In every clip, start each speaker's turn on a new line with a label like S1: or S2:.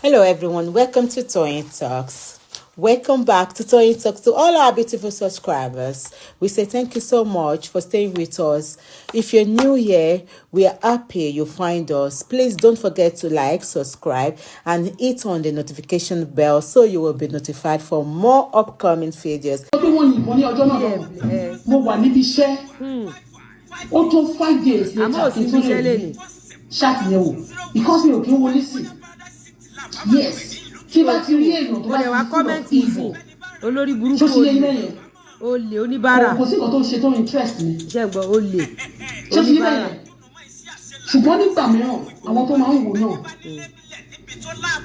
S1: Hello, everyone. Welcome to Toyeen Talks. Welcome back to Toyeen Talks to all our beautiful subscribers. We say thank you so much for staying with us. If you're new here, we are happy you find us. Please don't forget to like, subscribe, and hit on the notification bell so you will be notified for more upcoming videos.
S2: Pé wọ́n yìnbọn ní ọjọ́ náà lọ́wọ́, mo wà níbi iṣẹ́. Ó tó 5 days
S3: Àmọ́ ò
S2: later
S3: sí
S2: kí n tó
S3: ibi iṣẹ́
S2: lè rí
S3: lénìí.
S2: Chat yẹn wò, because mi ò kí ń wo Lizzy. Yes, tí bá ti rí èèyàn tó
S3: Ó
S2: bá
S3: lè wá
S2: ti
S3: comment
S2: full of
S3: sí
S2: evil,
S3: olórí burúkú,
S2: ṣó ti yé
S3: olè
S2: mẹ́yẹn?
S3: Olè oníbàárà.
S2: Kò sí nǹkan tó ń ṣe tó ń interest mi.
S3: Ṣe gbọ́, olè
S2: Ṣó ti yé
S3: oníbàárà.
S2: mẹ́yẹn? Ṣùgbọ́n nígbà mìíràn, àwọn tó máa ń wò náà,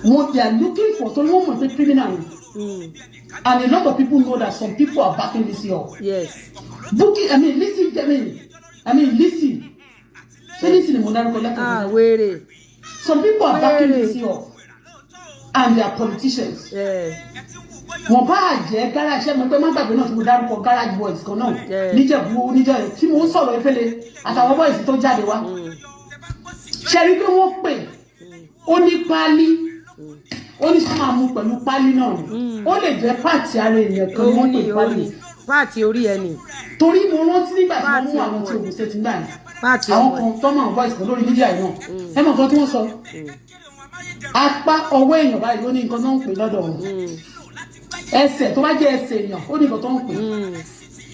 S2: wọ́n, they are looking for, torí wọ́n mọ̀ pé criminal ni, and a lot of people know that some people are backing Lizzy up. Bukky, I mean Lizzy, I mean Lizzy, ṣé Lizzy ni mo dárúkọ lẹ́kọ̀ọ́?
S3: Ah, wèrè.
S2: Some people are backing
S3: Wèrè.
S2: Lizzy up and they are politicians. Wọ́n bá jẹ́ garage, ẹ mọ̀ pé má gbàgbé náà tí mo dárúkọ garage boys kan náà níjẹ̀bú, níjẹ̀ tí mo ń sọ̀rọ̀ efele àtàwọn boys tó jáde wá. Ṣe rí pé wọ́n pè ó ní pálí, ó ní sọ máa mú pẹ̀lú pálí náà ni, ó lè jẹ́ part ara èèyàn kan ni
S3: Òun
S2: wọ́n
S3: ni
S2: pè
S3: òun
S2: pálí.
S3: ni part orí ẹ ni.
S2: Torí mo rántí nígbà tí wọ́n mú
S3: Part
S2: àwọn tí
S3: ọmọ.
S2: Ogun State gbà yẹn,
S3: Part
S2: àwọn
S3: ọmọ.
S2: kan tọ́mọ̀ àwọn boys kan lórí media yìí náà, ẹ mọ̀ nǹkan tí wọ́n sọ, apá ọwọ́ èèyàn báyìí, ó ní nǹkan tó ń pè lọ́dọ̀ wọn. Ẹsẹ̀ tó bá jẹ́ ẹsẹ̀ èèyàn, ó ní nǹkan tó ń pè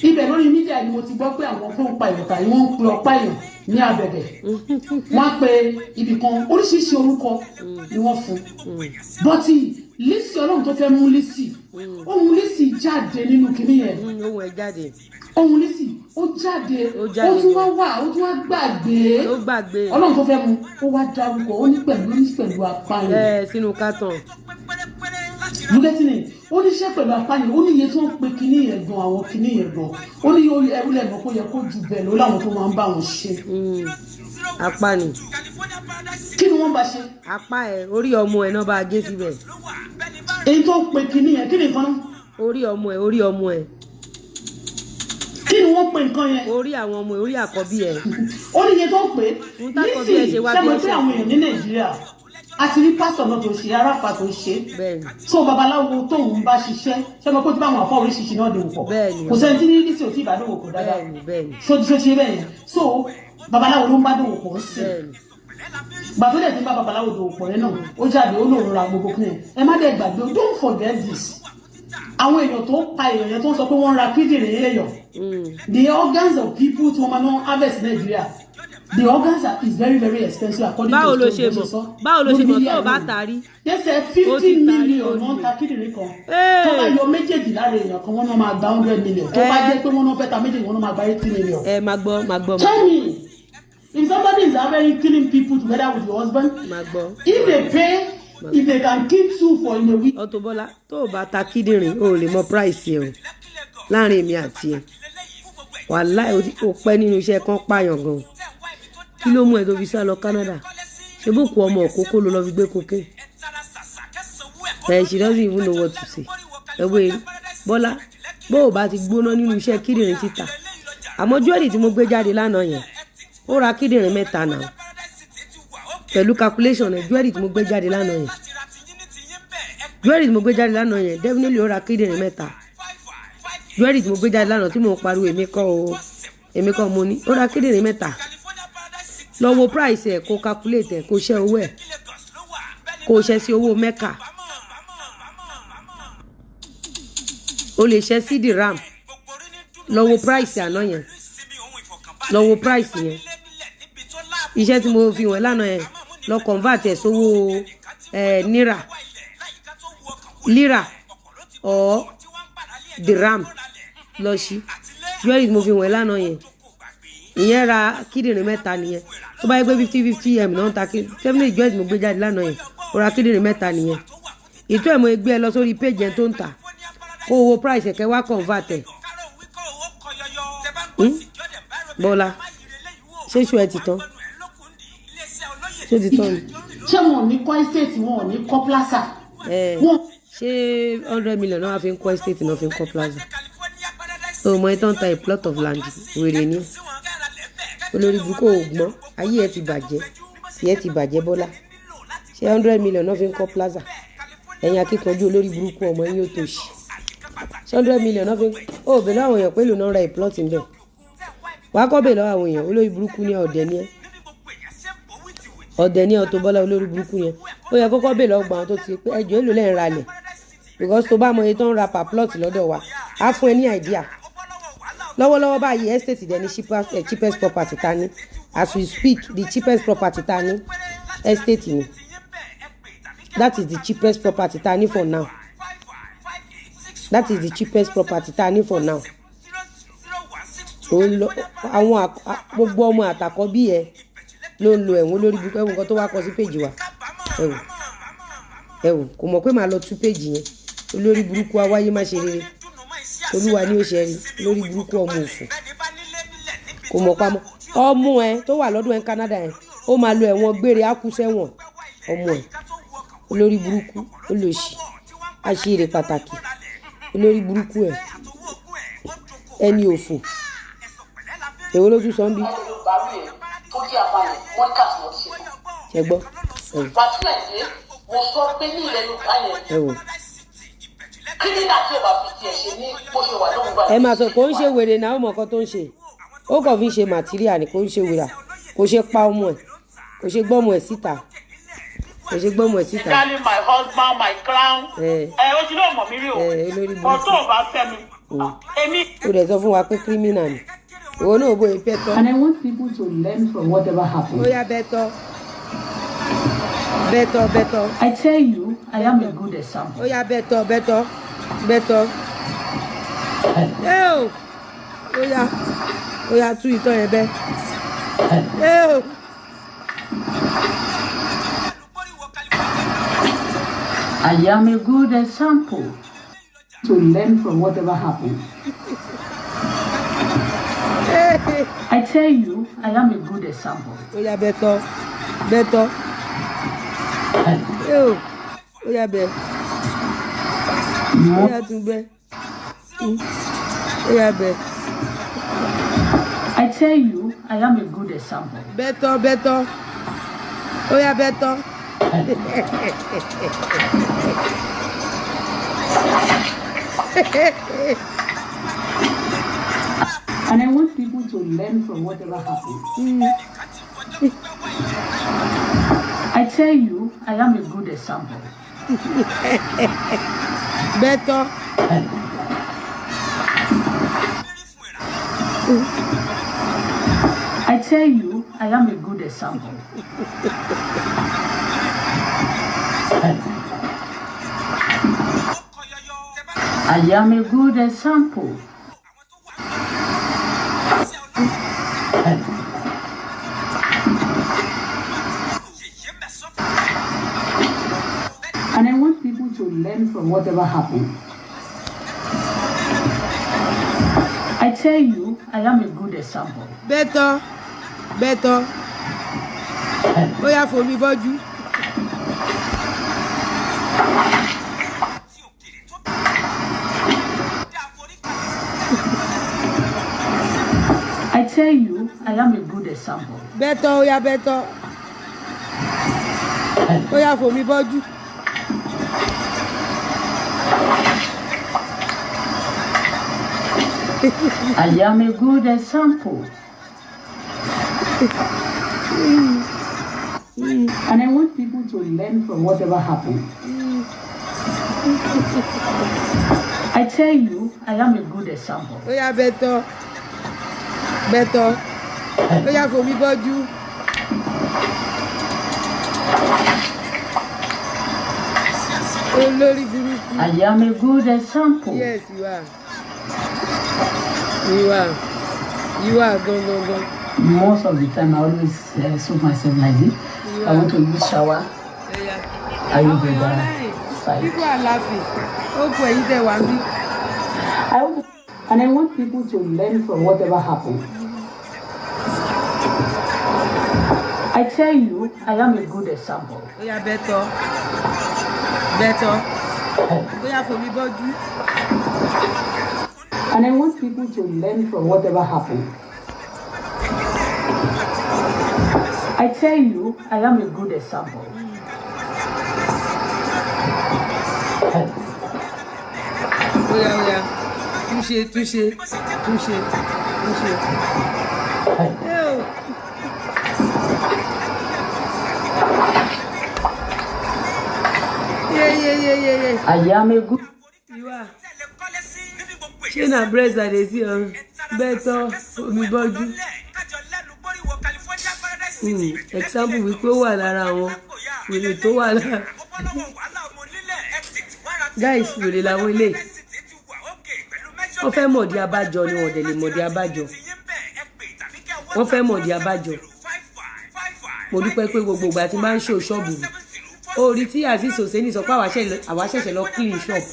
S2: ibẹ̀. Lórí media ni mo ti gbọ́ pé àwọn tó ń pa èèyàn tàbí wọ́n ń pe ọ̀pá èèyàn ní abẹ̀bẹ̀, wọ́n á pe ibì kan, oríṣiríṣi orúkọ ni wọ́n fún. But Lizzy, Ọlọ́run tó fẹ́ mú Lizzy, ohun Lizzy jáde nínú kinní yẹn.
S3: Ohun ẹ jáde.
S2: Ohun Lizzy ó jáde.
S3: Ó jáde.
S2: Ó tún wá wà, ó tún wá gbàgbé.
S3: Ó gbàgbé.
S2: Ọlọ́run tó fẹ́ mu, ó wá dárúkọ, ó ní pẹ̀lú, ó ní pẹ̀lú apá yẹn.
S3: Ẹ sínú carton.
S2: You getting it? Ó ní iṣẹ́ pẹ̀lú apá yẹn, ó ní iye tí wọ́n pe kinní yẹn gan, àwọn kinní yẹn gan, ó ní ẹrú lẹ́nu kó yẹ kó ju bẹ́ẹ̀ lọ láwọn tó máa ń bá wọn ṣe.
S3: Apá ni.
S2: Kí ni wọ́n bá ṣe?
S3: Apá ẹ, orí ọmọ ẹ náà bá a gé síbẹ̀.
S2: Èyí tó ń pe kinní yẹn, kí ni nǹkan náà?
S3: Orí ọmọ ẹ, orí ọmọ ẹ.
S2: Kí ni wọ́n pe nǹkan yẹn?
S3: Orí àwọn ọmọ ẹ, orí àkọ́bí ẹ.
S2: Ó ní iye tó ń pè.
S3: Ń tákọ̀bí ẹ ṣe wá
S2: ṣé
S3: bí
S2: mo
S3: ẹ
S2: pé
S3: ṣe
S2: àwọn èèyàn ní Nàìjíríà, a ti rí pásítọ̀ náà tó ṣe, aráfà tó ṣe. So babaláwo tóun bá ṣiṣẹ́, ṣé mo kó tí báwọn àfọ oríṣiríṣi náà dòwò pọ̀? Kò sẹ́ni tí ní Lizzy ò tí ì bá dòwò pọ̀ dáadáa.
S3: bẹ́ẹ̀ni bẹ́ẹ̀ni
S2: Ṣó ṣe bẹ́ẹ̀ yẹn? So babaláwo ló ń bá dòwò pọ̀ sí. Gbà tó dẹ̀ ti ń bá babaláwo dòwò pọ̀ yẹn náà, ó jáde, ó lòun ra gbogbo kí ẹ má dẹ̀ gbàgbé. Don't forget this, àwọn èèyàn tó pa èèyàn yẹn, tó ń sọ pé wọ́n ń ra kíndìnrín èèyàn, the organs of people tí wọ́n máa ń harvest in Nigeria, the organs is very very expensive according
S3: Báwo
S2: to
S3: ló
S2: story
S3: ṣe
S2: bó
S3: mọ̀?
S2: sọ
S3: Báwo ló ṣe
S2: lórí
S3: mọ̀
S2: media
S3: tó o bá
S2: yìí.
S3: tarí?
S2: They said
S3: Ó ti
S2: 50
S3: tarí,
S2: million
S3: ó
S2: wọ́n
S3: lè.
S2: ta kíndìnrín kan. Tó bá yọ méjèèjì lára èèyàn kan, wọ́n náà máa gba 100 million. Tó bá jẹ́ pé wọ́n náà fẹ́ ta méjèèjì, wọ́n náà máa gba 80 million.
S3: Ẹ máa gbọ́, máa gbọ́.
S2: Tell me, if somebody is already killing people together with your husband,
S3: Máa gbọ́.
S2: if they pay, if they can kill two for in a week.
S3: Auto Bola, tó o bá ta kíndìnrín, o ò lè mọ price ẹ o. Láàrin èmi àti ẹ, wàláì, o pẹ́ nínú iṣẹ́ kan pààyàn gan. Kí ló mú ẹ tó fi sá lọ Canada? Ṣé bó kú ọmọ òkókó ló lọ fi gbé cocaine ẹ? She doesn't even know what to say. Ẹ wo Bọ́lá, bó o bá ti gbóná nínú iṣẹ́ kíndìnrín títà. Àmọ́ jewelry tí mo gbé jáde lánàá yẹn, ó ra kíndìnrín mẹ́ta náà pẹ̀lú calculation ẹ̀. Jewelry tí mo gbé jáde lánàá yẹn, jewelry tí mo gbé jáde lánàá yẹn, definitely ó ra kíndìnrín mẹ́ta. Jewelry tí mo gbé jáde lánàá tí mo ń pariwo, èmi kọ́ o, èmi kọ́ mo ní ó ra kíndìnrín mẹ́ta. Lọ wo price ẹ̀, kó calculate ẹ̀, kó ṣẹ́ owó ẹ̀, kó ṣẹ́ sí owó mẹ́kà, o lè ṣẹ́ sí dirham. Lọ wo price àná yẹn, lọ wo price yẹn, iṣẹ́ tí mo fi wọ̀n lánàá yẹn, lọ convert ẹ̀ sówó ẹ̀ náírà, lira or dirham. Lọ sí jewelry tí mo fi wọ̀n lánàá yẹn, ìyẹn ra kíndìnrín mẹ́ta nìyẹn. Tó bá yẹ pé 50 50 m náà ń ta seventy, jewelry tí mo gbé jáde lánàá yẹn, ó ra kíndìnrín mẹ́ta nìyẹn. Ìtú ẹ̀ mo gbé ẹ lọ sórí page yẹn tó ń tà, kó o wo price ẹ̀, kẹ́ wá convert ẹ̀. Bọ́lá, ṣé ṣù ẹ ti tán? Ṣé ti tán ni?
S2: Ṣé wọn ò ní kọ́ estate, wọn ò ní kọ́ plaza?
S3: Ẹ
S2: Wọn
S3: ṣé 100 million náà wá fi ń kọ́ estate náà, fi ń kọ́ plaza? O mọ ẹ tó ń ta a plot of land? Wèrè ni olórí burúkú, ò gbọ́n, ayé ẹ ti bàjẹ́, tí ẹ ti bàjẹ́, Bọ́lá. Ṣé 100 million náà fi ń kọ́ plaza? Ẹ̀yin akíkanjú olórí burúkú, ọmọ yín ó tó ṣì. Ṣé 100 million náà fi ń ó bèèrè àwọn èèyàn pé èlò náà ra plot ń bẹ̀? Wàá kọ́ bèèrè lọ́wọ́ àwọn èèyàn. Olórí burúkú ní, ọ̀dẹ̀ ni ẹ́, ọ̀dẹ̀ ní Auto Bola, olórí burúkú yẹn. Ó yẹ kọ́kọ́ bèèrè lọ́wọ́ àwọn tó ti pé ẹjọ́ èlò lẹ́yìn ra lẹ̀, because tó bá mọ iye tó ń ra per plot lọ́dọ̀ wa, á fún ẹ ní idea. Lọ́wọ́lọ́wọ́ báyìí, estate dẹ̀ ní cheapest property ta ní. As we speak, the cheapest property ta ní, estate ni. That is the cheapest property ta ní for now. That is the cheapest property ta ní for now. Ó ń lọ àwọn gbogbo ọmọ àtàkọ́ bí ẹ ló ń lo ẹ̀wọ̀n lórí burúkú. Ẹ̀wọ̀n kan tó wá kọ sí péjì wa, ẹ̀wọ̀n ẹ̀wọ̀n kò mọ̀ pé màá lọ tú péjì yẹn. Olórí burúkú, awáyé má ṣe rere, olúwa ni ó ṣe rí. Lórí burúkú, ọmọ òfò, kò mọ̀ pamọ́. Ọmọ ẹ tó wà lọ́dún ẹ ní Canada yẹn, ó máa lo ẹ̀wọ̀n gbére, á kú sẹ́wọ̀n. Ọmọ ẹ, olórí burúkú, olòṣì, àṣírí pàtàkì, olórí burúkú ẹ, ẹni òfò. Èwo ló tún sọ ń bí?
S2: Bàbá ẹ tó jẹ́ àfààní mọ́ríkàsì ló ti ṣe fún.
S3: Ṣe gbọ́? Ẹ wò.
S2: Wàsíù Àyìndé, mo sọ pé ní ilẹ̀ Yorùbá yẹn,
S3: Ẹ wò.
S2: Criminal tí ò bá fi tiẹ̀ ṣe ní bó ṣe wà lóhùn báyìí.
S3: Ẹ máa sọ kò ń ṣe wèrè náà, ó mọ nǹkan tó ń ṣe. Ó kàn fi ń ṣe material ni. Kò ń ṣe wèrè, kò ṣe pa ọmọ ẹ, kò ṣe gbọ́mọ ẹ síta, kò ṣe gbọ́mọ ẹ síta.
S4: Darling, my husband, my crown.
S3: Ẹ.
S4: Ẹ o ti lóò mọ̀ mí rí o.
S3: Ẹ, olórí
S4: Ọ̀
S3: burúkú.
S4: tó o bá fẹ́ mi. Èmi.
S3: Ó dẹ̀ sọ fún wa pé criminal ni ìwọ náà, bóyá pẹ́ tọ́.
S2: And I want people to learn from whatever happened.
S3: Ó yá, bẹ́tọ́, bẹ́tọ́, bẹ́tọ́.
S2: I tell you, I am a good example.
S3: Ó yá, bẹ́tọ́, bẹ́tọ́, bẹ́tọ́. Ẹ o, ó yá, ó yá, tú ìtọ́ yẹn bẹ́. Ẹ o.
S2: I am a good example to learn from whatever happened. I tell you, I am a good example.
S3: Ó yá, bẹ́tọ́, bẹ́tọ́. Ẹ o, ó yá, bẹ́. Ó yá, tún bẹ́. Ó yá, bẹ́.
S2: I tell you, I am a good example.
S3: Bẹ́tọ́, bẹ́tọ́, ó yá, bẹ́tọ́.
S2: And I want people to learn from whatever happened. I tell you, I am a good example.
S3: Bẹ́tọ́.
S2: I tell you, I am a good example. I am a good example. And I want people to learn from whatever happened. I tell you, I am a good example.
S3: Bẹ́tọ́, bẹ́tọ́, ó yá, fomi bọ́jú.
S2: I tell you, I am a good example.
S3: Bẹ́tọ́, ó yá, bẹ́tọ́, ó yá, fomi bọ́jú.
S2: I am a good example. And I want people to learn from whatever happened. I tell you, I am a good example.
S3: Ó yá, bẹ́tọ́, bẹ́tọ́, ó yá, fomi bọ́jú. Olórí burúkú.
S2: I am a good example.
S3: Yes, you are, you are, you are gangan gan.
S2: Most of the time, I always soak myself like this. I want to use shower.
S3: Ó yá.
S2: I use
S3: Àwọn
S2: the
S3: èèyàn rẹ́rìn.
S2: side.
S3: People are laughing. Ó kù ẹ̀yin tẹ̀ wá ń bí.
S2: And I want people to learn from whatever happened. I tell you, I am a good example.
S3: Ó yá, bẹ́tọ́, bẹ́tọ́, ó yá, fomi bọ́jú.
S2: And I want people to learn from whatever happened. I tell you, I am a good example.
S3: Óyá óyá, túnṣe túnṣe túnṣe túnṣe. Ẹ o. Ye ye ye ye ye.
S2: I am a good.
S3: You are. Ṣé na breast I dey see on bẹ́tọ̀ omi bọ́jú? Example wípé ó wà lára àwọn wèrè tó wà lára. Guys, wèrè làwọn eléyìí. Wọ́n fẹ́ mọ̀dí abájọ ni, wọ́n dẹ̀ lè mọ̀dí abájọ. Wọ́n fẹ́ mọ̀dí abájọ. Mo dúpẹ́ pé gbogbo ìgbà tí máa ń ṣò ṣọ́ọ̀bù mi. Orí tí Azeez Oseni sọ pé àwa ṣẹ̀ṣẹ̀ lọ clean shop.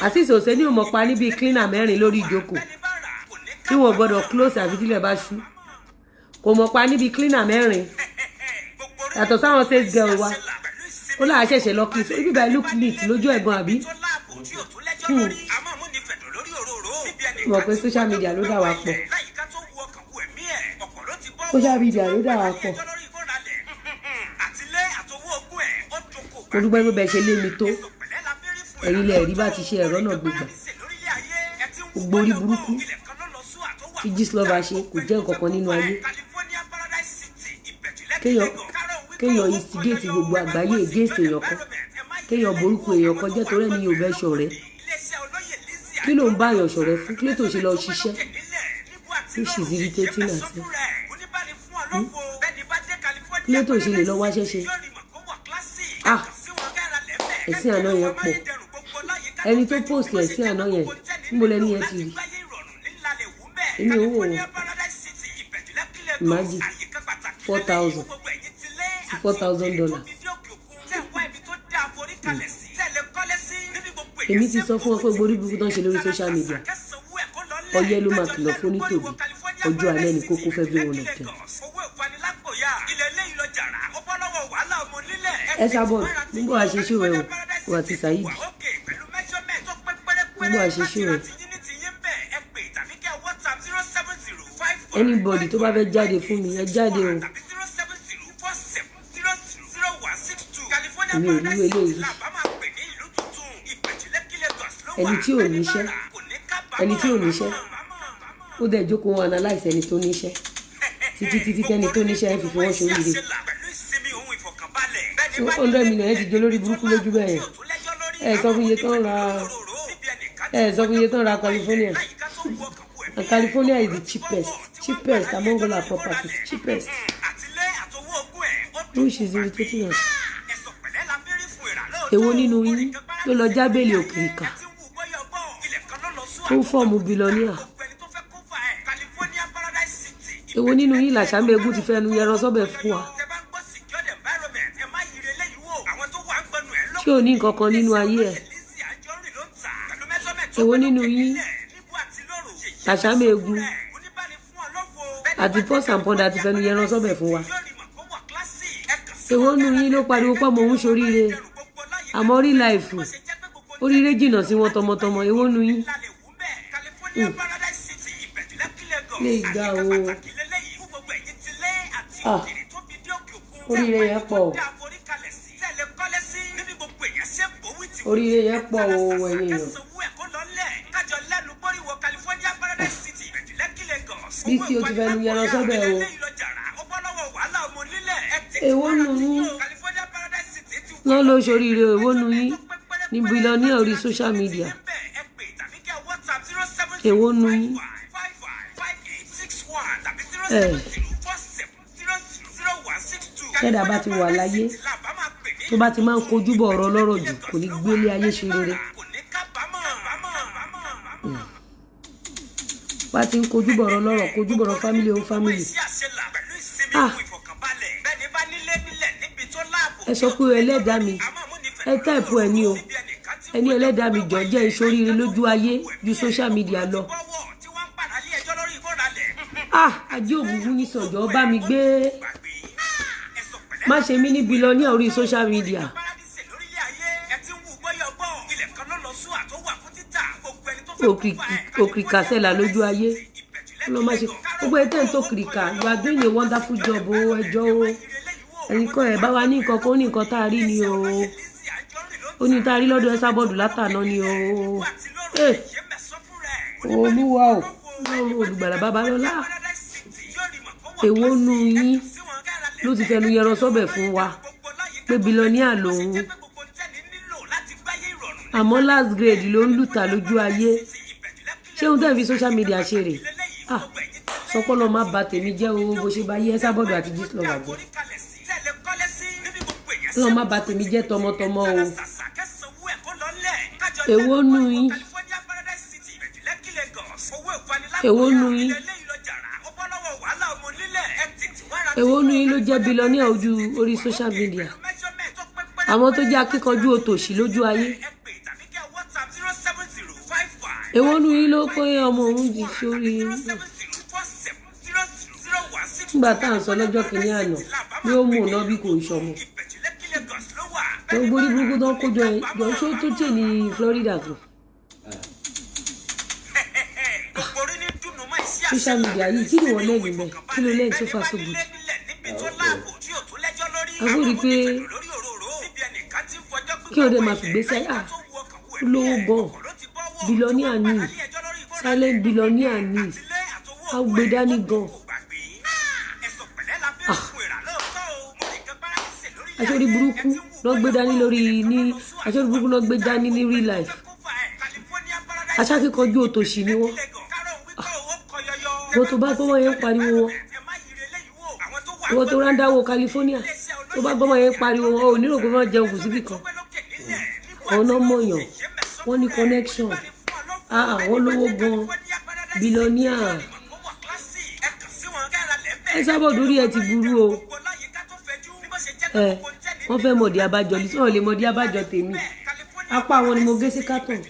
S3: Azeez Oseni ò mọ̀ pa níbi cleaner mẹ́rin lórí ìjókòó tí wọ́n gbọ́dọ̀ close àfi tílẹ̀ bá ṣú. Kò mọ̀ pa níbi cleaner mẹ́rin yàtọ̀ sáwọn sales girl wa. Ó láà ṣẹ̀ṣẹ̀ lọ clean. So ibi by look neat lójú ẹ̀gbọ́n àbí? Mọ̀ pé social media ló dà wá pọ̀. Social media ló dà wá pọ̀. Mo dúpẹ́ pé bẹ́ẹ̀ ṣe lé mi tó. Ẹ̀yin lẹ rí bá ti ṣe ẹ̀rọ náà gbégbà. Gbogbo orí burúkú tí Gistlover ṣe kò jẹ́ nǹkan kan nínú ayé. Kéèyàn instigate gbogbo àgbáyé against èèyàn kan. Kéèyàn borúkọ èèyàn kan jẹ́ torí ẹni yóò fẹ́ ṣọ̀rẹ́. Kí ló ń bá èèyàn ṣọ̀rẹ́ fún? Kí ló tó ṣe lọ ṣiṣẹ́? Which is irritating herself. Kí ló tó ṣe lè lọ wáṣẹ́ ṣe? Ah! Ẹ̀sìn àná yẹn pọ̀. Ẹni tó post ẹ̀sìn àná yẹn, níbo lẹni yẹn ti rí? Èmi ò wò ó. Imagine $4,000 sí $4,000. Èmi ti sọ fún wọn pé gbogbo burúkú tó ń ṣe lórí social media, ọyẹ́ ló máa kìlọ̀ fún onítòbí, ọjọ́ alẹ́ ni kókó fẹ́ bí wọn lọ. Ẹ sábọ̀ nígbà wàá ṣe ṣó rẹ o, wà ti Saheed. Nígbà wàá ṣe ṣó rẹ. Anybody tó bá fẹ́ jáde fún mi, ẹ jáde o. Èmi ò rí eléyìí. Ẹni tí ò níṣẹ́, ẹni tí ò níṣẹ́, ó dẹ̀ jókòó analyse ẹni tó níṣẹ́ títí títí tẹ́ni tó níṣẹ́ ẹ fi fi wọ́n ṣoríire. So 100 million ẹ ti jẹ lórí burúkú lójú bẹ́ẹ̀ yẹn. Ẹ sọ fún iye tó ń ra, ẹ sọ fún iye tó ń ra California. And California is the cheapest among all our properties, cheapest. Which is irritating us. Èwo nínú yín ló lọ jábèlì òkìrìkà tó ń fọ́ọ̀mù bílọ́níà? Èwo nínú yín làṣàmẹ́gùn ti fẹ́nu yẹran sọ́bẹ̀ fún wa? Tí ò ní nǹkan kan nínú ayé ẹ̀. Èwo nínú yín làṣàmẹ́gùn àti pọ́s and pọ́ndà ti fẹ́nu yẹran sọ́bẹ̀ fún wa? Èwo nínú yín ló pariwo pé mò ń ṣoríire? Àmọ́ rí láìfù oríire jìnnà sí wọn tọmọtọmọ. Èwo nínú yín? Lè gbà o. Ah, oríire yẹn pọ̀ o. Oríire yẹn pọ̀ o, ẹ̀yin èèyàn. Bí tí o ti fẹnu yẹran sọ́bẹ̀ o. Èwo nù yín lọ́n ló ṣoríire? Èwo nù yín ní bílíọ̀nù orí social media? Èwo nù yín? Tẹ́dà bá ti wà láyé tó bá ti máa ń kojú bọ̀ ọ̀rọ̀ lọ́rọ̀ jù kò ní gbélé ayé ṣe rere. Bá ti ń kojú bọ̀ ọ̀rọ̀ lọ́rọ̀, kojú bọ̀ ọ̀rọ̀ family o family. Ah! Ẹ sọ pé ẹlẹ́dàá mi, ẹ táìpù ẹ ní o, ẹni ẹlẹ́dàá mi jọ jẹ́ ìṣoríire lójú ayé ju social media lọ. Ah! Ajé ògúngún ní sọ̀jọ́ bá mi gbé. Má ṣe mí ní bílíọ̀nù orí social media. Òkìrìkà sẹ́là lójú ayé. Lọ má ṣe gbogbo ẹ̀ tẹ́ ń tó kìrìkà. You are doing a wonderful job o, ẹjọ́ o. Ẹ̀yin kọ́ ẹ̀ bá wa ní nǹkan kan, ó ní nǹkan tá a rí ni o, ó ní tá a rí lọ́dọ̀ Esabod látàná ni o. Olúwa o, Ọlọ́run olùgbàlà babalọ́lá, èwo nu yín ló ti fẹnu yẹran sọ́bẹ̀ fún wa pé billionaire lòun, àmọ́ last grade ló ń lùtà lójú ayé? Ṣé ohun tẹ́ ń fi social media ṣe rè? Ah, sọpọ́lọ́ má ba tèmi jẹ́ o, bó ṣe bá yé Esabod àti Gistlover jẹ́. Ọlọ́run má ba tèmi jẹ́ tọmọtọmọ o. Èwo nu yín? Èwo nu yín? Èwo nu yín ló jẹ́ billionaire ojú orí social media, àwọn tó jẹ́ akíkanjú òtòṣì lójú ayé? Èwo nu yín ló pé ọmọ òun ti sórí nígbà tá à ń sọ lọ́jọ́ kìíní àná pé ó mú un náà bí kò ń ṣọmọ gbogbo orí burúkú tó ń kójọ yẹn jọ ṣó tó tè ní Florida kan? Social media yìí, kí ni wọ́n lẹ́yìn mẹ́? Kí ló lẹ́yìn? So far so good. Àbúrò pé kí o dẹ̀ máa fi gbèsè à lówó gan. Billionaire ni, silent billionaire ni, agbedani gan. Ah, aṣọ́rí burúkú ló gbé dání lórí ní, aṣọ́rí burúkú ló gbé dání ní real life. Aṣákíkanjú òtòṣì ni wọ́n. Wọ́n tó bá gbọ́ wọ́n yẹn ń pariwo wọn, ìwọ́n tó rándáwó California tó bá gbọ́ wọ́n yẹn ń pariwo wọn, ò nílò pé wọ́n jẹun kù síbì kan. Àwọn náà mọ̀yàn, wọ́n ní connection. Àwọn lówó gan, billionaire. Esabod, orí ẹ ti burú o. Ẹ wọ́n fẹ́ mọ̀dí abájọ lè sọ̀rọ̀ lè mọ̀dí abájọ tèmi. Apá àwọn ni mo gé sí carton.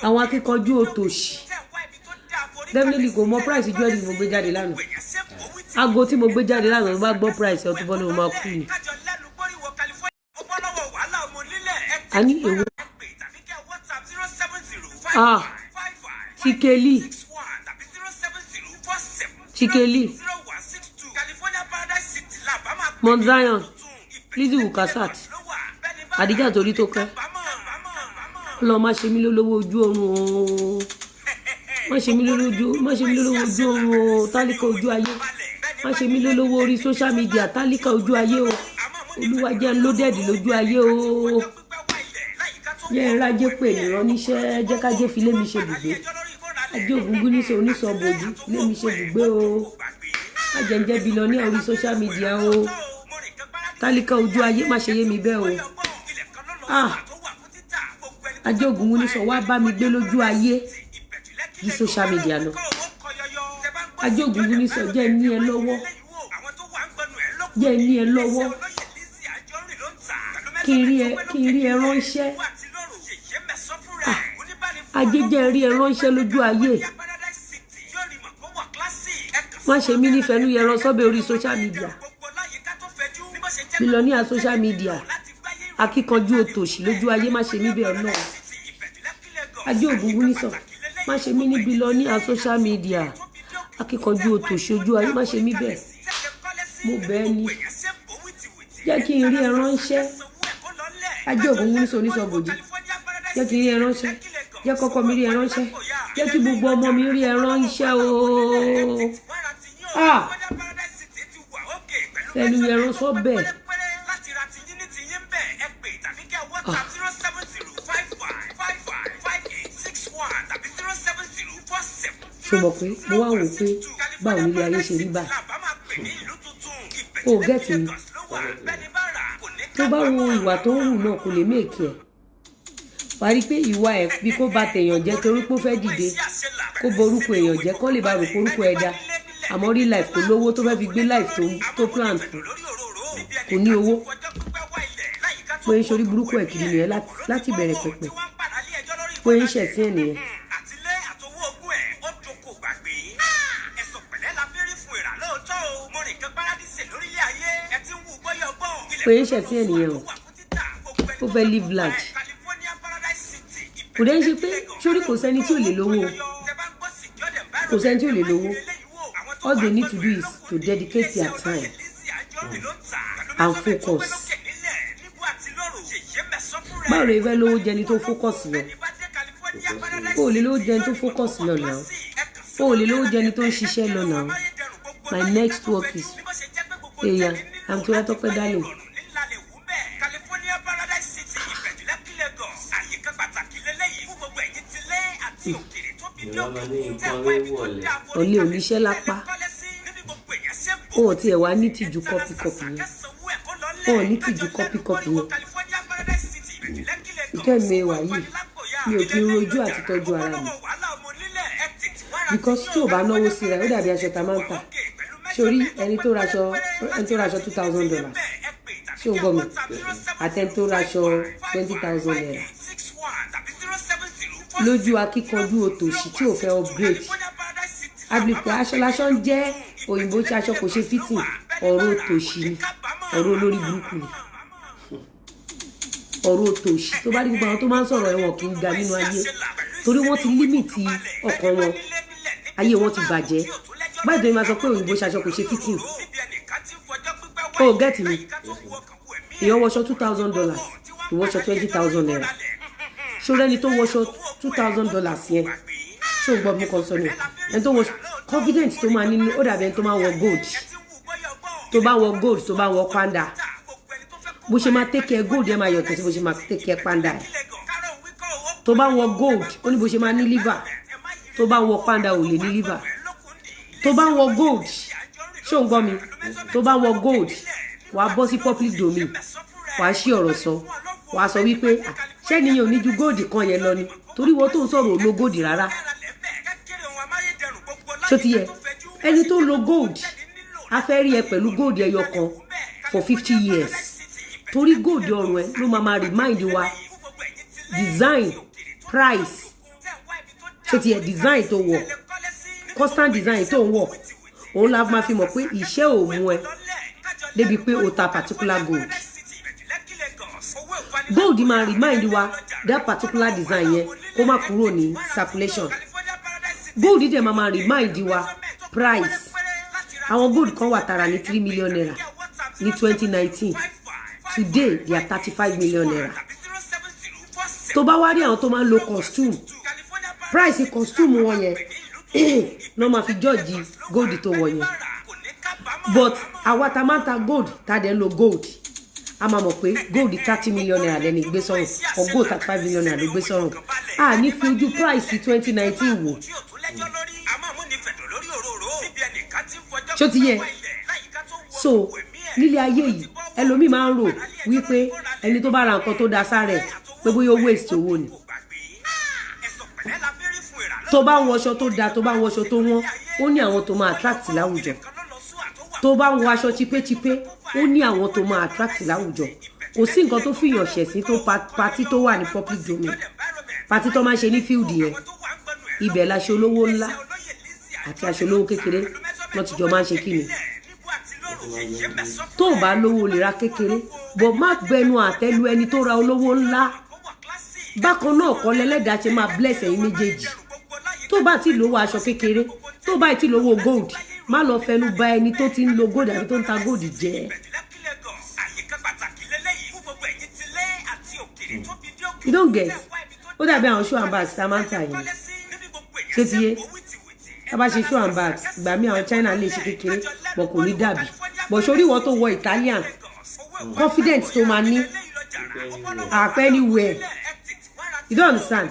S3: Àwọn akíkanjú òtòṣì definitely kò mọ price jewelry tí mo gbé jáde lánàá. Aago tí mo gbé jáde lánàá, ló bá gbọ́ price, Auto Bola ló máa kú ni. A ní èwo? Ah, Tikeli Tikeli, Mount Zion, Lizzy Wukasat, Adija torí tó kẹ́. Ọlọ́run má ṣe mí lólówó ojú oorun o, má ṣe mí lólówó, má ṣe mí lólówó ojú oorun o, tálíkà ojú ayé. Má ṣe mí lólówó orí social media, tálíkà ojú ayé o. Olúwa, jẹ́ ń lódẹ̀dì lójú ayé o. Jẹ́ ń rájẹ́ pè ní ránníṣẹ́, jẹ́ kájé fi lé mi ṣe bùgbé. Ajé ògúngún níṣẹ́ oníṣọ́ bòjú fi lé mi ṣe bùgbé o. Má jẹ́ ń jẹ́ billionaire orí social media o, tálíkà ojú ayé, má ṣe yé mi bẹ́ẹ̀ o. Ah, ajé ògúngún níṣọ́ wá bá mi gbé lójú ayé ju social media lọ. Ajé ògúngún níṣọ́, jẹ́ ní ẹ lọ́wọ́, jẹ́ ní ẹ lọ́wọ́, kí n rí ẹ, kí n rí ẹ ránṣẹ́. Ah, ajé, jẹ́ rí ẹ ránṣẹ́ lójú ayé. Má ṣe mí nífẹ̀ẹ́ ní yẹran sọ́bẹ̀ orí social media, billionaire social media, akíkanjú òtòṣì lójú ayé. Má ṣe mí bẹ́ẹ̀ náà. Ajé ògúngún nísọ̀, má ṣe mí ní billionaire social media, akíkanjú òtòṣì ojú ayé. Má ṣe mí bẹ́ẹ̀, mo bẹ́ẹ̀ ni. Jẹ́ kí n rí ẹ ránṣẹ́. Ajé ògúngún nísọ̀ oníṣọ̀ bòjì, jẹ́ kí n rí ẹ ránṣẹ́, jẹ́ kọ́kọ́ mi rí ẹ ránṣẹ́, jẹ́ kí gbogbo ọmọ mi rí ẹ ránṣẹ́ ooo. Ah, fẹnu ẹran sọ bẹ́ẹ̀. Ah, ṣo mọ̀ pé mo wá wò pé báwo nílé ayé ṣe rí báyìí? O get mi. Tó bá wo ìwà tó ń hù náà, kò lè make ẹ̀. Wàá rí i pé ìwà ẹ̀ bí kò bá tèèyàn jẹ́ torí pé ó fẹ́ dìde, kó borúkọ èèyàn jẹ́, kó lè bá rò porúkọ ẹ̀ dá. Àmọ́ real life, kò lówó tó fẹ́ fi gbé life tó plan fún, kò ní owó. Pé ń ṣorí burúkú ẹ̀ kiri nìyẹn láti bẹ̀rẹ̀ pẹ̀pẹ̀, pé ń ṣẹ̀sín ẹ̀ nìyẹn. Pé ń ṣẹ̀sín ẹ̀ nìyẹn o. Ó fẹ́ live large. Kò dẹ́ ń ṣe pé sórí, kò sẹ́ni tí ò lè lówó o, kò sẹ́ni tí ò lè lówó. All they need to do is to dedicate their time and focus. Báwo lè fẹ́ lówó jẹni tó focus lọ? O ò lè lówó jẹni tó focus lọ náà. O ò lè lówó jẹni tó ń ṣiṣẹ́ lọ náà. My next work is eya, I'm Tope darling. Ọ̀lẹ oníṣẹ́ lápá. O ò tiẹ̀ wá ní tìjú kọ́pìkọ́pì yẹn. O ò ní tìjú kọ́pìkọ́pì yẹn. Ìkẹ́ mi wà yìí, mi ò kí n rojú àti tọ́jú ara mi. Because tí o bá náwó sí rẹ̀, ó dàbí aṣọ tá a máa ń tà. Sórí ẹni tó raṣọ $2,000, ṣé o gbọ́ mi? Àtẹni tó raṣọ ₦20,000. Lójú akíkanjú òtòṣì tí ò fẹ́ upgrade. I believe pé aṣọ láṣọ ń jẹ́ òyìnbó tí aṣọ kò ṣe fitting, ọ̀rọ̀ òtòṣì ni, ọ̀rọ̀ olórí burúkú ni. Ọ̀rọ̀ òtòṣì tó bá rí gbogbo àwọn tó máa ń sọ̀rọ̀ ẹ̀wọ̀n kì í ga nínú ayé torí wọ́n ti limit ọkàn wọn, ayé wọn ti bàjẹ́. Báyìí tó yẹ máa sọ pé òyìnbó ṣaṣọ kò ṣe fitting. O get me? Èèyàn wọṣọ $2,000, ìwọṣọ ₦20,000. Ṣó rẹ́ni tó wọṣọ $2,000 yẹn? Ṣé o gbọ́ mi kan sọ ni? Ẹni tó wọṣọ, confidence tó máa ní, ó dàbí ẹni tó máa wọ gold. Tó bá wọ gold, tó bá wọ panda, bó ṣe máa take care gold yẹn máa yàtọ̀ sí bó ṣe máa take care panda ẹ̀. Tó bá wọ gold, ó ní bó ṣe máa ní liver. Tó bá wọ panda, ò lè ní liver. Tó bá wọ gold, ṣé o ń gbọ́ mi? Tó bá wọ gold, wàá bọ́ sí public domain, wàá ṣí ọ̀rọ̀ sọ, wàá sọ wípé, "Ah, ṣé nìyẹn ò ní ju gold kan yẹn lọ ni?" Torí wọ́n tó ń sọ̀rọ̀ ò lo gold rárá. Ṣó ti yẹ? Ẹni tó lo gold a fẹ́ rí ẹ pẹ̀lú gold ẹyọ kan for 50 years, torí gold ọrùn ẹ ló máa máa remind wa design, price. Ṣó ti yẹ? Design tó wọ̀, constant design tó ń wọ̀, òun la máa fi mọ̀ pé ìṣẹ́ ò mú ẹ débi pé o ta particular gold. Gold máa remind wa that particular design yẹn kó má kúrò ní circulation. Gold dẹ̀ máa máa remind wa price. Àwọn gold kan wà tara ní ₦3 million ní 2019. Today they are ₦35 million. Tó bá wá rí àwọn tó máa ń lo costume, price costume wọn yẹn náà máa fi judge gold tó wọ̀ yẹn. But àwa ta máa ń ta gold, ta dẹ̀ ń lo gold, a máa mọ̀ pé gold ₦30 million lẹ́ni gbé sọ́rùn or gold ₦35 million ló gbé sọ́rùn. A ní fi ojú price 2019 wò. Ṣó ti yẹ? So nílé ayé yìí, ẹlòmíì máa ń rò wípé ẹni tó bá ra nǹkan tó da sára ẹ̀, pé bóyá ó waste owó ni. Tó bá ń wọṣọ tó da, tó bá ń wọṣọ tó wọ́n, ó ní àwọn tó máa attract láwùjọ. Tó bá ń wọ aṣọ chipechipe, ó ní àwọn tó máa attract láwùjọ. Kò sí nǹkan tó fìyàn ṣẹ̀sín tó party tó wà ní public domain, party tó máa ń ṣe ní field yẹn. Ibẹ̀ laṣọ olówó ńlá àti aṣọ olówó kékeré wọ́n ti jọ máa ń ṣe. Kí ni tó o bá lówó, o lè ra kékeré bọ̀, má gbẹnu àtẹ́lu ẹni tó ra olówó ńlá. Bákan náà kọ́ lẹ́lẹ́dàá ṣe máa bless ẹ̀yin méjèèjì. Tó bá ti lówó aṣọ kékeré, tó bá ti lówó gold, má lọ fẹnu bà ẹni tó ti ń lo gold àbí tó ń ta gold jẹ́. You don't get? Ó dàbí àwọn shoe and bags tá a máa ń tà yẹn. Ṣé ti yé? Tá a bá ṣe shoe and bags, ìgbà míì àwọn China lè ṣe kékeré bọ̀, kò ní dàbí bọ̀. Sórí ìwọ tó wọ Italian, confidence tó máa ní àpẹ́ anywhere. You don't understand?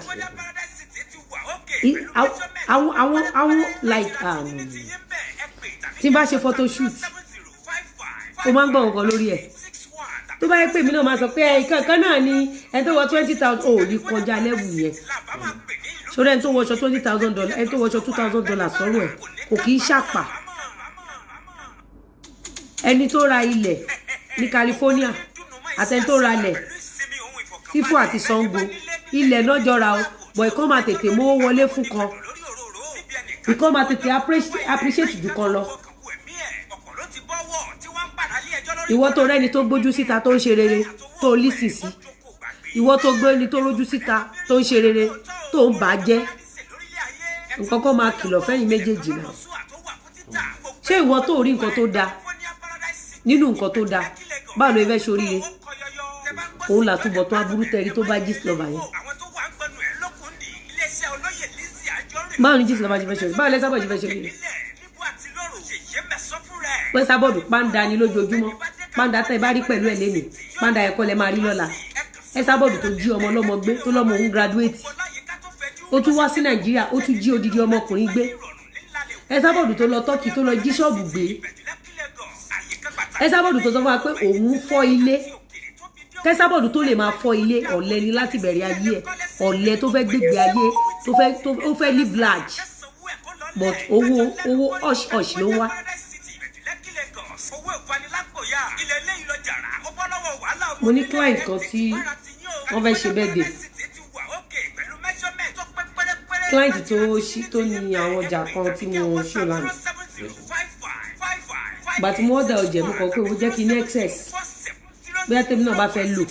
S3: Àwọn like tí n bá ṣe photo shoot, ó máa ń gbọ́ nǹkan lórí ẹ̀. Tó bá yẹ pé èmi náà máa sọ pé ẹ kankan náà ni ẹni tó wọ 20,000, ò ní kọjá level yẹn. Sórí ẹni tó wọṣọ $20,000, ẹni tó wọṣọ $2,000 sọ́rùn ẹ̀ kò kì í ṣàpà. Ẹni tó ra ilẹ̀ ní California àtẹni tó ra ilẹ̀ sífù àti Sango, ilẹ̀ náà jọra o, bọ̀ ìkan máa tètè mówó wọlé fún kan, ìkan máa tètè appreciate jù kan lọ. Ìwọ tó rẹ́ni tó gbójú síta tó ń ṣe rere tó lísì sí, ìwọ tó gbé ẹni tó rójú síta tó ń ṣe rere tó ń bà á jẹ́, nǹkan kan máa kìlọ̀ fẹ́yìn méjèèjì náà. Ṣé ìwọ tó rí nǹkan tó dáa nínú nǹkan tó dáa, báwo ló fẹ́ ṣoríire? Òun làtúbọ̀tán aburú tẹ́rí tó bá Gistlover yẹn. Báwo ni Gistlover ṣe fẹ́ ṣoríire? Báwo lẹ́sàbọ̀ ṣe fẹ́ ṣoríire? Pẹ́sàbọ̀dù pàǹdà ni lójoojúmọ́. Pàǹdà tẹ́ ẹ bá rí pẹ̀lú ẹ̀ lẹ́nìí, pàǹdà ẹ̀kọ́ lẹ máa rí lọ́la. Ẹ̀sàbọ̀dù tó jí ọmọ ọlọ́mọ gbé, tó lọ́mọ òun graduate, ó tún wá sí Nàìjíríà, ó tún jí odidi ọmọkùnrin gbé. Ẹ̀sàbọ̀dù tó lọ Tọ́kì, tó lọ jí ṣọ́ọ̀bù gbé. Ẹ̀sàbọ̀dù tó sọ fún wa pé òun fọ́ ilé. Kẹsàbọ̀dù tó lè máa fọ́ ilé, ọ̀lẹ ni láti bẹ̀rẹ̀ ayé ẹ̀. Ọ̀lẹ tó fẹ́ gbégbé ayé, tó fẹ́ tó fẹ́ live large, but owó owó hush hush ló ń wá. Mo ní client kan tí wọ́n fẹ́ ṣe birthday. Client tó ṣí tó ní àwọn ọjà kan tí mo ṣò lánàá, gbà tí mo order ọjà, mo kàn pé ó jẹ́ kí n ní excess, bóyá tèmi náà bá fẹ́ lò,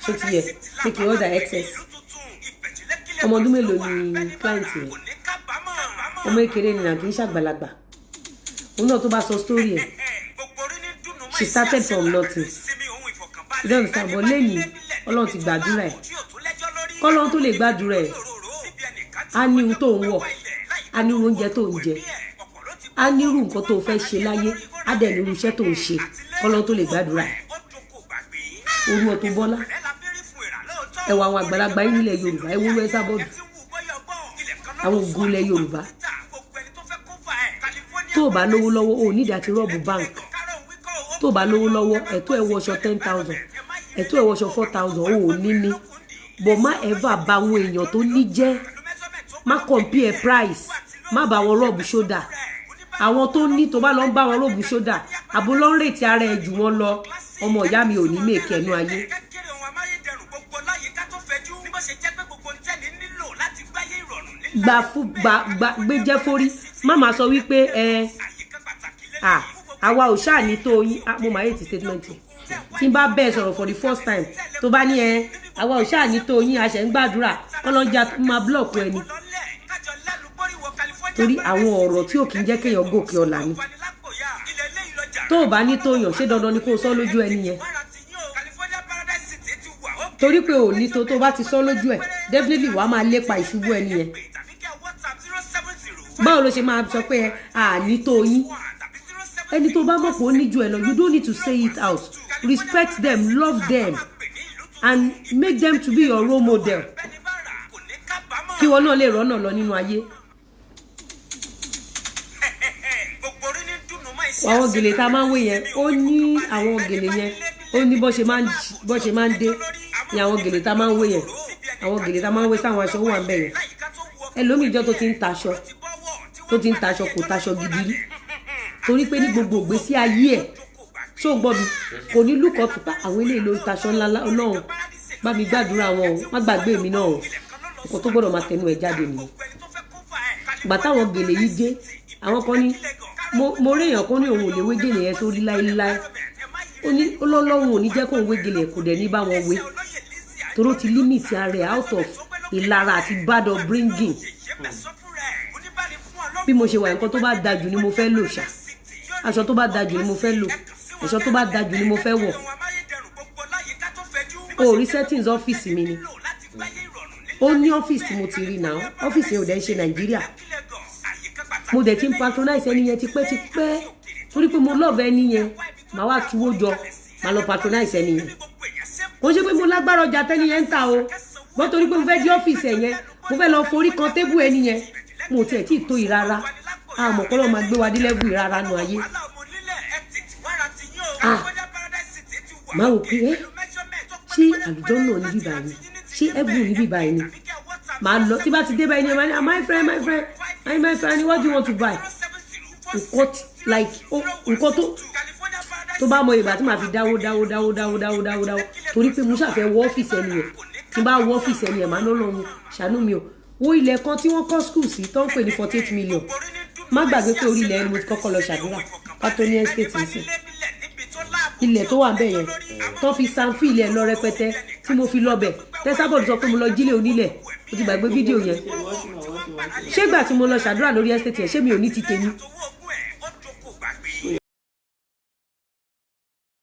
S3: ṣó ti yẹ pé kí n order excess. Ọmọ ọdún mélòó ni client yẹn? Ọmọ kékeré ni nà, kì í ṣàgbàlagbà. Òun náà tó bá sọ story ẹ̀, she started from nothing, you don't understand? But lẹ́yìn Ọlọ́run ti gbàdúrà ẹ̀. Kọ́lọ́run tó lè gbàdúrà ẹ̀, á ní ohun tó ń wọ̀, á ní irú oúnjẹ tó ń jẹ, á ní irú nǹkan tó fẹ́ ṣe láyé, á dẹ̀ ní irú iṣẹ́ tó ń ṣe, kọ́lọ́run tó lè gbàdúrà ẹ̀. Orú Auto Bola, ẹwà àwọn àgbàlagbà yín nílẹ̀ Yorùbá, ẹ wúrú ẹ sábọ̀dù, àwọn ògùn ilẹ̀ Yorùbá. Tó o bá lówó lọ́wọ́, o nídìí àti rob bank. Tó o bá lówó lọ́wọ́, ẹ̀tọ́ ẹ̀ wọṣọ 10,000, ẹ̀tọ́ ẹ̀ wọṣọ 4,000, o ò ní ní. But má ever bá àwọn èèyàn tó ní jẹ́. Má compare price, má bá wọn rub shoulder. Àwọn tó ní, tó bá lọ ń bá wọn rub shoulder, àbó ló ń rètí ara ẹ̀ jù wọ́n lọ, ọmọ ìyá mi, ò ní mèkì ẹnu ayé. Gbà fún gbà gbà gbéjẹ́ forí. Má máa sọ wípé ẹ à àwa ò ṣáà ní tó yín. Mo máa hate statement tí n bá bẹ́ẹ̀ sọ̀rọ̀ for the first time, tó bá ní ẹ àwa ò ṣáà ní tó yín, a ṣẹ̀ ń gbàdúrà kọ́lọ́njà, máa block ẹni, torí àwọn ọ̀rọ̀ tí ò kí ń jẹ́ kéèyàn gòkè ọ̀la ni. Tó o bá ní tó yàn, ṣé dandan ni kó o sọ lójú ẹni yẹn? Torí pé ò ní tó, tó bá ti sọ lójú ẹ, definitely wàá máa lépa ìṣubú ẹni yẹn. Báwo ló ṣe máa sọ pé àní tó yín? Ẹni tó bá mọ̀ pé ó ní ju ẹ lọ, you don't need to say it out. Respect them, love them and make them to be your role model, kí wọn náà lè rọ́nà lọ nínú ayé. Àwọn gèlè tá a máa ń wé yẹn, ó ní àwọn gèlè yẹn, ó ní bó ṣe máa ń dé ní àwọn gèlè tá a máa ń wé yẹn. Àwọn gèlè tá a máa ń wé sáwọn aṣọ wà ń bẹ̀ yẹn. Ẹlòmíì, ìjọ tó ti ń taṣọ, tó ti ń taṣọ, kò taṣọ gidi rí, torí pé ní gbogbo ìgbésí ayé ẹ̀, ṣó ń gbọ́ mi, kò ní look up pa àwọn eléyìí ló ń taṣọ ńlá. Ọlọ́run bá mi gbàdúrà wọn o, má gbàgbé mi náà o. Nǹkan tó gbọ́dọ̀ máa tẹnu ẹ̀ jáde nìyẹn. Gbà táwọn gèlè yìí dé, àwọn kan ní mo rí èèyàn kan ní òun ò lè wé gèlè yẹn sórí láéláé. Ó ní ọlọ́run ò ní jẹ́ kóun wé gèlè, kò dẹ̀ ní bá wọn wé, toró ti limit ara ẹ̀ out of ìlara àti bad upbringing. Bí mo ṣe wà, nǹkan tó bá da jù ni mo fẹ́ lò ṣá. Aṣọ tó bá da jù ni mo fẹ́ lò, ẹ̀ṣọ́ tó bá da jù ni mo fẹ́ wọ̀. O rí settings ọ́fíìsì mi ni. Ó ní ọ́fíìsì tí mo ti rí náà. Ọ́fíìsì yẹn ò dẹ̀ ń ṣe Nàìjíríà. Mo dẹ̀ ti ń patronize ẹni yẹn tipẹ́tipẹ́, torí pé mo love ẹni yẹn. Màá wá tuwó jọ, màá lọ patronize ẹni yẹn. Kò ṣe pé mo lágbára ọjà tẹ́ni yẹn ń ta o bọ́n, torí pé mo fẹ́ dé ọ́fíìsì ẹ̀ yẹn, mo fẹ́ lọ forí kan table ẹni yẹn. Mo tiẹ̀ tí ì tó ìrara àmọ́ kọ́ ló máa gbé wa dé level ìrara nù ayé. Ah, máa wò pé ẹ́, ṣé àlùjọ náà ní bíbá yìí, ṣé heaven ní bíbá yìí ni màá lọ. Tí bá ti dé báyìí ni ẹ máa ní, "My friend, my friend, my my friend, what do you want to buy?" Nǹkan like nǹkan tó bá mọ ìgbà tí màá fi dáwó dáwó dáwó dáwó dáwó dáwó dáwó, torí pé mo ṣàfẹ́ wọ ọ́fíìsì ẹni yẹn. Tí n bá wọ ọ́fíìsì ẹni yẹn, màá lọ́ lọ́run ṣàánú mi o. Wo ilẹ̀ kan tí wọ́n kọ́ school sí, tó ń pè ní 48 million. Má gbàgbé pé orí ilẹ̀ ẹni mo ti kọ́kọ́ lọ ṣàdúrà ká tó ní estate nsìn. Ilẹ̀ tó wà ń bẹ̀ yẹn, tó fi sanfí ilẹ̀ lọ rẹpẹtẹ, tí mo fi lọ bẹ̀, tẹ́sábọ̀dù sọ pé mo lọ jílé onílẹ̀. Mo ti gbàgbé fídíò yẹn. Ṣé ìgbà tí mo lọ ṣàdúrà lórí estate yẹn, ṣé mi ò ní ti tèmi?